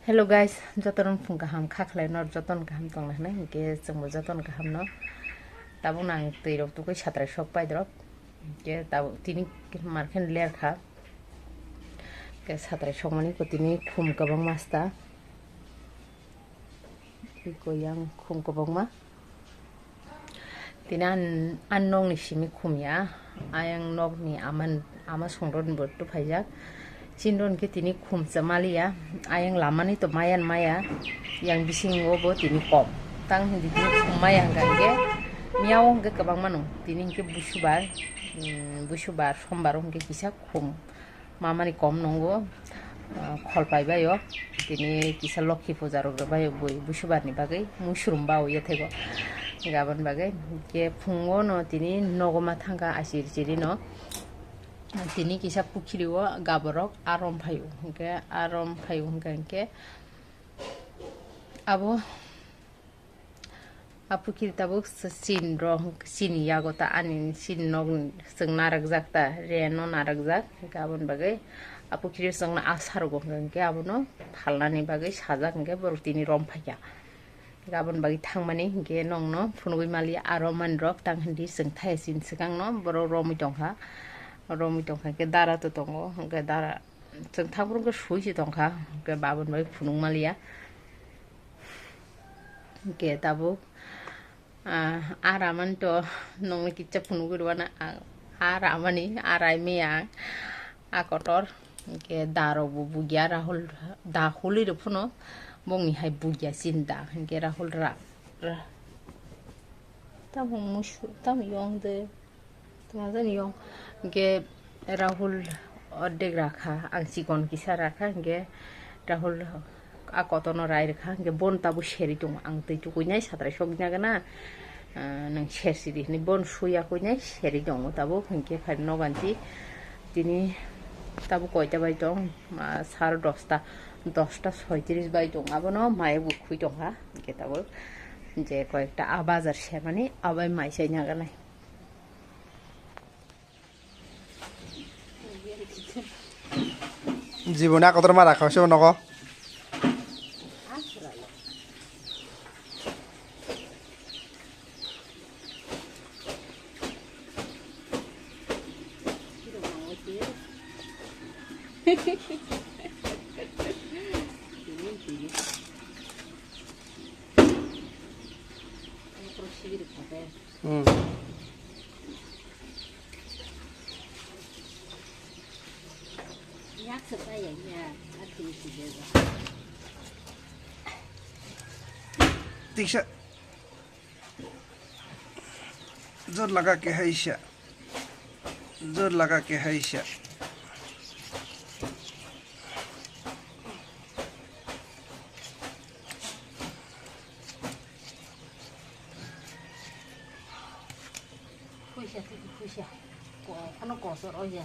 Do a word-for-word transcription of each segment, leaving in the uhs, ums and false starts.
Hello guys, jotono phung kaham kha khlai no, jotono kaham tong lai hinai, hinkhe chwngbo jotono kaham no. Tabuk nang twi rok tugui satrai sok pai drop. Hinkhe tabuk tini markhen ler kha. Hinkhe satrai sok mani ko tini khum kwbang masta. Twi ko yang khum kwbangma. Tini an, an nokni simi khum ya. Ayang nokni ama, ama songroni bo tu phaijak. Chini ron khe tini khum cha maliya. Ayang lamani to maya maya. Yang bisingo bo tini kom. Tang hindi tini khum maya hwnkha hwnkhe miyao hwnkhe kwbangma no. Tini hwnkhe busubar, mm, busubar, sombar hwnkhe kisa khum. Mamani kom nungo, ah, khol pai baio. Tini kisa lokhi puja rok rw baio bui busubar ni bagwi musurum bao yathego. Gabon bagwi ke phungo no tini nogo ma thangkha asir chiri no. Tini kisa pukhiri o gaborok arom phaio. Hwnkhe arom phaio hwnkha hwnkhe abo A pukhiri tabuk s-, sin rok, sini yago ta ani sin nok chwng narwkjak ta, re no narwkjak, hwnkhe aboni bagwi a pukhiri chwngno a sarogo hwnkha hwnkhe abono phalnani bagwi sajak hwnkhe borok tini rom phaikha. Hwnkhe aboni bagwi thangmani hwnkhe nokno phunugwi maliya, aro manwrok tang hindi chwng thaya sini swkangno borok romwi tongkha, romwi tongkha hwnkhe dara to tongo, hwnkhe dara chwng thangphuru hwnkhe sui se tongkha, hwnkhe baboni bagwi phunuk maliya. Hwnkhe tabuk, ah, a ramani to nokni kitsa phunugwi rwna, ah, a ramani, a raimaya, a kotor. Hwnkhe da rokbo bugya Rahul, da holi rw phano bongni hai bugya chini da. Hwnkhe Rahul ra, ra, tamo musu, tamo yong de. Tongmani yong hwnkhe Rahul ordek rakha, ang chikon kisa rakha, hwnkhe Rahul a kotorno rai rwkha, hwnkhe bono tabuk serwi tongo, ang twi tukuinai satrai sokna gana, ah, nwng sersi di hinwi bono suya kuinai serwi tongo tabuk, hwnkhe phai noganti tini tabuk koita bai tong, ah, sar dosta, dosta soitris bai tong, abono maya bo khui tongkha, hwnkhe tabuk je koyekta a bazar semani abai mai chaina ganai. Jiboni a kotor ma rakha se nogo. Hmm. Tiksa. Jor laga ke haisa. Jor laga ke haisa. Khuisa, khuisa. Ko, ano kosor oya.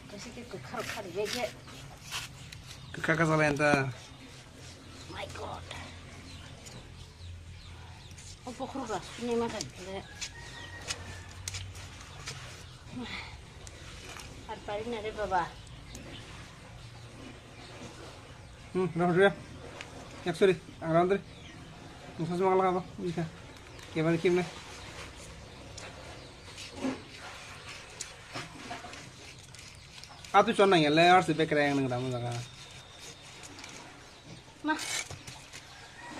Kasi ke khar khar bege. Kaka sala enta. My God. O pokhorok rok sini ma thang khe. Ar pari na re baba. Hmm, rong ria. Yak suri, ang rong dri. Ang sasi makala apa? Bisa. Kebal kim na. Atu chon nang ya, le arsi bekra yang nang damu jaga. Ma.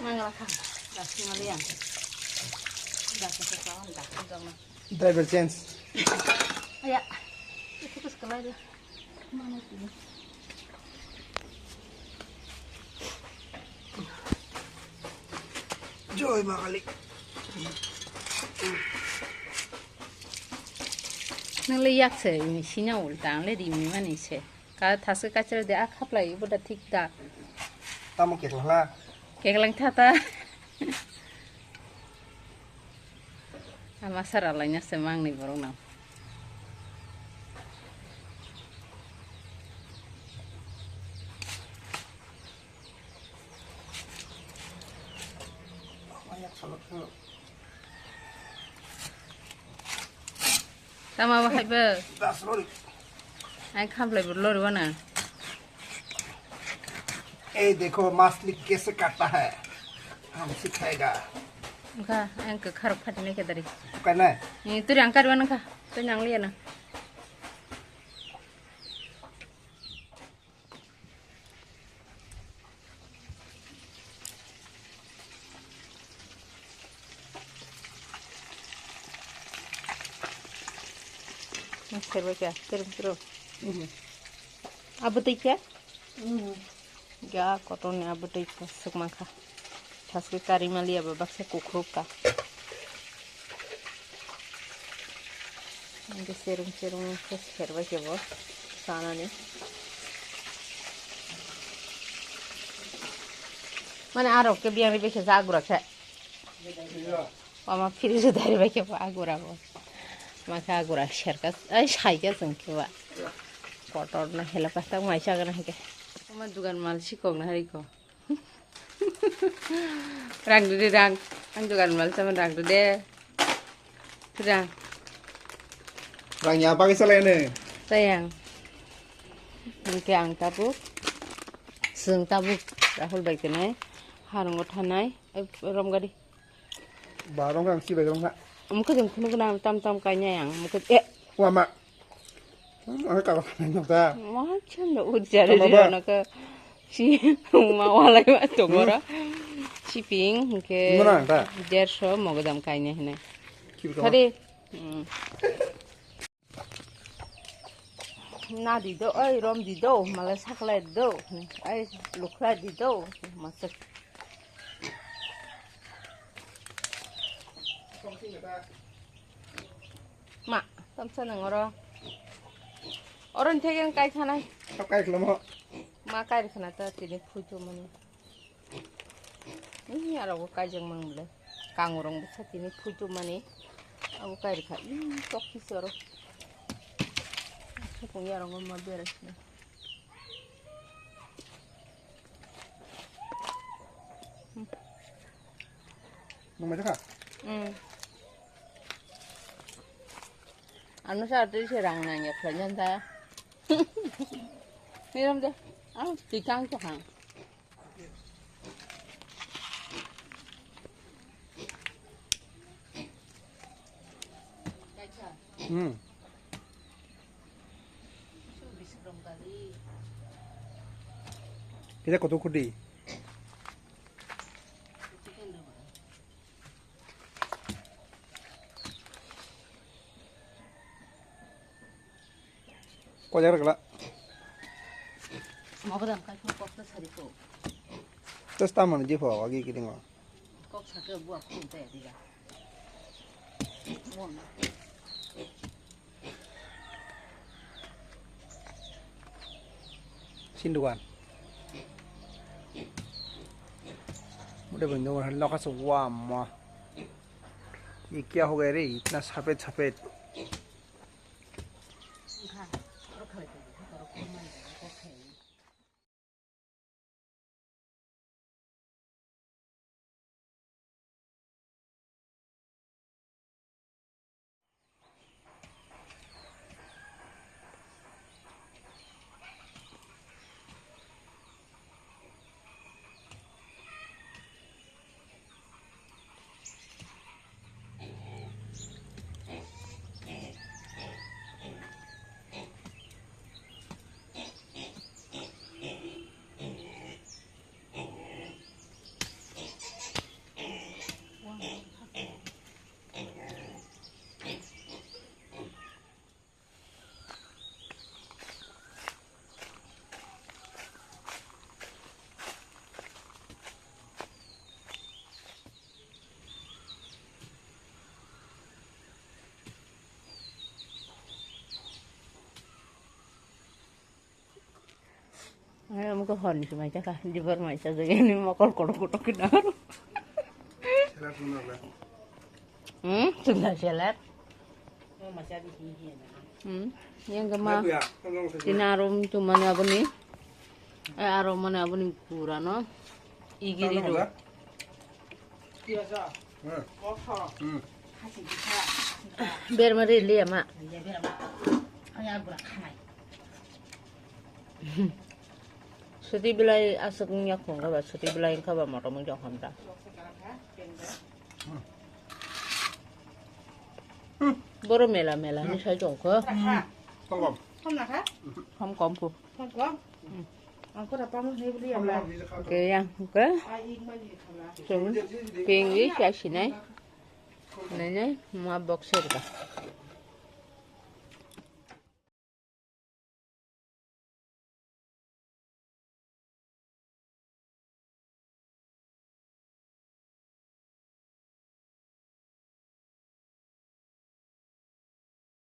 Mangala kha. Dak sima liya. Dak sima kha, dak sima jong na. Driver change. Aya. Itu kus kalai dia. Mana itu? Joy ma kali. Nang le yak se, ini sina ulta, ang le di mi mani se. Ka thaske kachar de a khaplai ibo da thik da. Tamo kekla la. Keklang tha ta. Ama sara lai na se mang ni borok nang. Tama bahai bo. Ai khamlai bo lori wana. ये देखो मछली कैसे काटता है, हम सिखाएगा। Wngkha, ang kwkharok phatinai khe dari. Kana? Ni turi ang kariwa nangkha, tei nang liya na. Serbai kha, turu, turu. Mhm. Abo tei kha? Mhm. Ya, kotor ni abo tei kha, sukma kha. Thaske kari mali abo baksa kukruk ka. Hingke serung serung khe serbai khe bo sanani. Mane aro khe biyang ri bekhe ja agura khe. Mama fridge dari bai khe bo agura bo. Ma khe agura serka, ai saika chwng khe ba. Kotor no hela pastak mai chagana hingke. Oma dugan mal sikok na hari ko. Rang rwdi rang. Ang dugan mal sama rang rwdi. Rang. Rang ya bagwi salai ne. Sayang. Hingke ang tabuk. Seng tabuk. Rahul bai kenai. Harungo thanai. Eh, rom gadi. Ba rong ang sibai rong ha. Mukha jeng khunu gana tam tam kainai ang. Mukha, eh. Wama. Hmm, ang ka nang ta. Ma chanda ujare. Tama ba? Jira naka. Si ma walai ma tongora. Hmm. Siping ke. Mura ta. Derso mogodam kainai hinai. Ki tama? Khadi. Hmm. Na di do, oi rom di do, mala sakla do, oi lukla di do, masuk. Ma, tamsa nang oro. Oro ni thegen kai thanai. Kai khlomo. Ma kai khna ta tini phutu mani. Ni aro bo kaijak mang le. Kangurung bwsa tini phutu mani. Abo kai rikha. Ih, tok kisi oro. Sukung yarong ma beres na. Nung mai kha? Hmm. Ano sa tu se rang nang ya khlai nyan ta. Ni ram de. Ah, tikang to hang. Hmm. Kita kotor kudi. Kojak rwgwla. Mogodam kaisa kok ta sari ko. Tes tamani jepho agi kiringo. Kok sake buak khum te diga. Sindugan. Muda bendo loka se wama. Ye kya ho gaya re, itna safed safed. Ai, omo khe hor ni se mai cha kha, jibor mai cha jagani mokol kotor kotor khe nang. Sela tuna le. Hmm, tuna sela. Hmm, yang khe ma. Aku ya, tolong saja. Tini aro tuma ni aboni. Eh, aro mane aboni pura no. Igiri ro. Hmm. Hmm. Berma re le ma. Ani agura khanai. Suti belai aswk wngya khung kha ba, suti belai wngkha ba motom wngya hamda. Boro mela mela ni sai tong kho. Kom kom. Kom kom phu. Kom kom. Ang ko da pamo ni beli ya bla. Ke yang ke. Pingwi sa sinai. Nene ma box er ba.